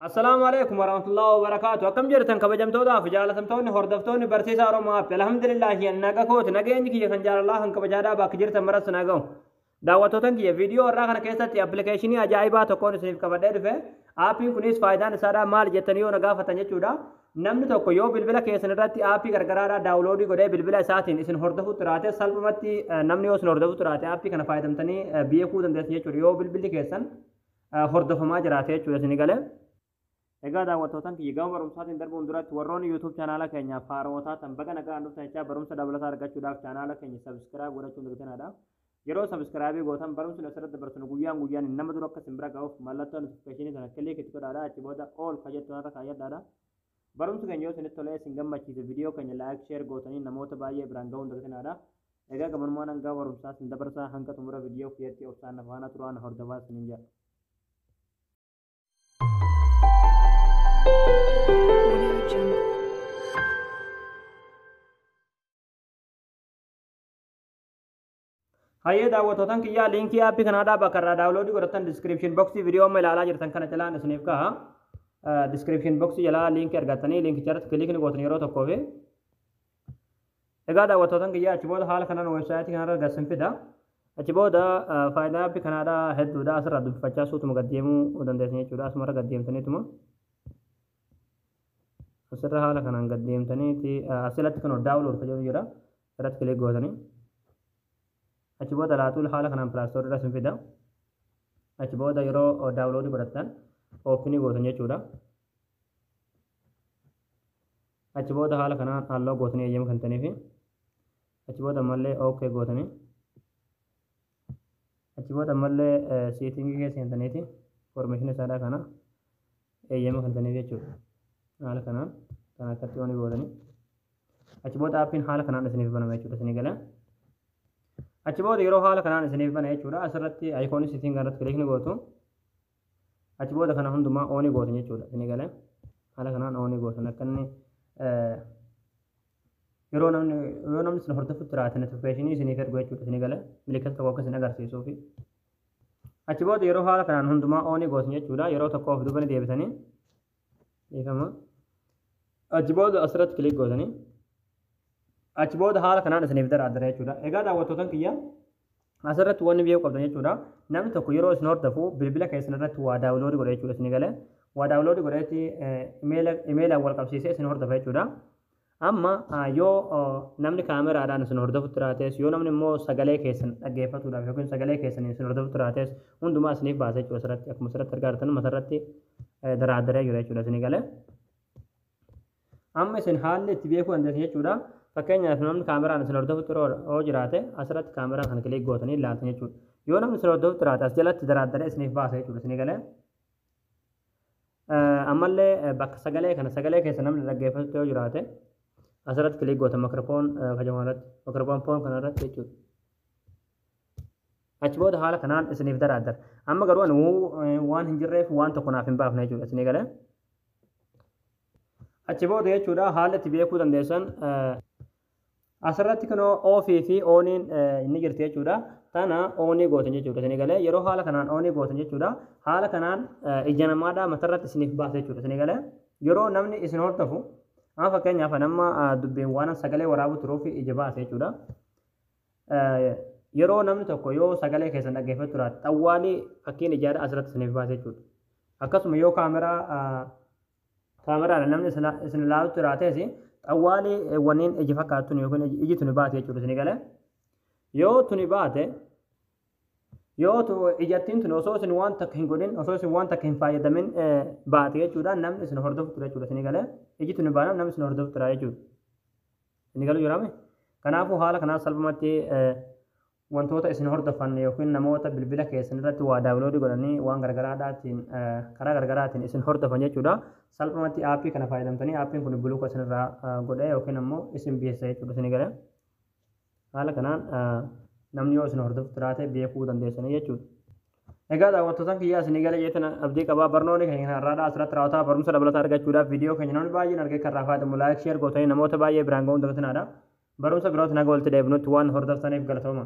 Assalaamu alaikum warahmatullahi wabarakatuh. Akkam jirtan kabajamtootaa fi jaalatamtoonni hordoftoonni Barsiisaa Oromoo App? Alhamdulillahi, naga kooti. Nageenyi kiyya kan jaalalaa kan kabajaadhaa bakka jirtan maras na ga'u. Daawwattootan kiyya, viidiyoo irraa kana keessatti appilikeeshinii ajaa'ibaa tokkoon isiniif qabadhee dhufe. Aappiin kunis faayidaan isaadhaa maal jettanii yoo na gaafatan jechuudha. Namni tokko yoo bilbila keessan irratti aappii gargaraadhaa download godhee bilbila isaatiin isin hordofuu jiraate, salphumatti namni yoo isin hordofuu jiraate aappii kana fayyadamtanii beekuu dandeessu jechuudha. Yoo bilbilli keessan hordofamaa jiraate jechuudha, isin galee. Egaa daawwattootan kiyya, gama barumsaatiin darbuun duratti warroonni YouTube chaanaala keenyaaf haarawaa taatan baga nagaan dhuftan jechaa, barumsa dabalataa argachuudhaaf chaanaala keenya subscribe godhachuun dagatinadha. Yeroo subscribe gootan barumsi asirratti dabarsinu guyyaan guyyaan nama dura akka isin bira ga'uuf mallattoo notification sana click itti godhaadha. Achi booda all ka jettu irra kaayyadhaadha. Barumsi keenya yoo isinitti tolee isin gammachiise, viidiyoo keenya like, share gootanii namoota baay'ee biraan ga'uun dagatinadha. Egaa gabanumaan hanga barumsaa isin dabarsaa, hanga xumura viidiyoo kiyyatti obsaan na faana turaan hordofaa isiniin jedha. Audio Jungle. Hayyee daawwattootan kiyyaa, liinkii aappii kanaadhaa bakka irraa download godhatan description box viidiyoo amma ilaalaa jirtan kana jalaan isiniif ka'a. Description box jalaa liinkii argattanii liinkicha irratti click ni gootan yeroo tokkoofi. Egaa daawwattootan kiyyaa, achi booda haala kanaan weebsaayitii kanarra gad isin fida. Achi booda faayidaa aappii kanaadhaa hedduudha, asirraa dubbifachaa suutuma gad deemuu dandeessan jechuudha. Asumarra gad deemtaniituma. Asirra haala kanaan gad deemtaniiti asirratti kan download ka jedhu jira. Irratti click gootanii. Achi booda laatuu haala kanaan Play Store irra isin fida. Achi booda yeroo download godhattan open gootan jechuudha. Achi booda haala kanaan halluu gootanii eeyyama kan ta'aniifi achi booda ammallee OK gootanii, achi booda ammallee setting keessa seentaniiti information isaadhaa kana eeyyama kan ta'aniif jechuudha. Haala kanaan kan akkatti on gootanii achi booda aappiin haala kanaan isiniif banama jechuudha, isinii galee. Achi booda yeroo haala kanaan isiniif bana jechuudha. Asirratti icon setting irratti click ni gootu. Achi booda kana hundumaa on gootan jechuudha. Isinii galee, haala kanaan on gootan, akka inni yeroo namni isin hordofutti jiraate notification isiniif ergu jechuudha. Isinii galee, milikkata tokko akka isin agarsiisuufi. Achi booda yeroo haala kanaan hundumaa on gootan jechuudha. Yeroo tokko of duuba ni deebitanii, dhiifama. Achi booda asirratti click gootanii achi booda haala kanaan isiniif daraadara jechuudha. Egaa daawwattootan kiyya, asirratti wanni beekuu qabdan jechuudha. Namni tokko yeroo isin hordofu bilbila keessan irratti waa download godha jechuudha, isin galee. Waa download godheeti imeelaan wal qabsiisee isin hordofa jechuudha. Amma yoo namni kaameraadhaan isin hordofutti jiraates, yoo namni immoo sagalee keessan dhaggeeffatuudhaaf yookiin sagalee keessan isin hordofutti jiraates, hundumaa isiniif baasa jechuudha asirratti. Akkuma asirratti argaa jirtan matarratti daraaddaree jira jechuudha, isinii galee. Amma isin haalli itti beekuu dandeessan jechuudha. Fakkeenyaaf, namni kaameraan isin hordofutti yoo jiraate asirratti kaameraa kana click gootanii ilaaltan jechuudha. Yoo namni isin hordofutti jiraate as jalatti daraaddaree isiniif baasa jechuudha, isinii galee. Ammallee bakka sagalee kana sagalee keessa namni dhaggeeffatutti yoo jiraate asirratti click gootan, microphone kajamaa irratti, microphone phone kana irratti jechuudha. Achi booda haala kanaan isiniif daraaddara. Amma garuu ani waan hin jirreef waan tokko naaf hin baafne jechuudha, isinii galee. Achi booda jechuudha haala itti beekuu dandeessan asirratti kunoo off fi oniin inni jirti jechuudha. Tana on gootan jechuudha, isinii galee. Yeroo haala kanaan on gootan jechuudha. Haala kanaan ija namaadhaa matarratti isiniif baasa jechuudha, isinii galee. Yeroo namni isin hordofu, amma fakkeenyaaf nama dubbiin waan sagalee waraabu turuuf ija baasa jechuudha. Yeroo namni tokko yoo sagalee keessan dhaggeeffatu jiraate xawwaalii fakkiin ijaadha asirratti isiniif baasa jechuudha. Akkasuma yoo kaameraadhaan namni isin ilaalutti jiraates xawwaalii wanneen iji fakkaattu yookiin iji tuni baate jechuudha, isinii galee. Yoo tuni baate, yoo ijattiin tun osoo isin waan takka hin godhin, osoo isin waan takka hin fayyadamin baate jechuudha, namni isin hordofu ture jechuudha, isinii galee. Iji tuni baanaan namni isin hordofu ture jechuudha. Isinii galuu jiraame? Kanaafuu haala kanaan salphumatti wantoota isin hordofan yookiin namoota bilbila keessan irratti waa download godhanii waan gargaraadhaatiin karaa gargaraatiin isin hordofan jechuudha. Salphumatti aappii kana fayyadamtanii aappiin kun block isinirraa godhee yookiin ammoo isin beeksisa jechuudha, isinii galee. Haala kanaan namni yoo isin hordofu jiraate beekuu dandeessanii jechuudha. Egaa daawwattootaan kiyyaa, isinii galee jeetan abdii qabaa. Barnoonni keenya har'aadhaa asirratti raawwataa. Barumsa dabalataa argachuudhaaf viidiyoo keenya namni baay'een argee kan irraa fayyadamu like, share gootanii namoota baay'ee biraan ga'uun dagatinaadha. Barumsa birootti naga walitti deebinutti waan hordoftaniif galatooma.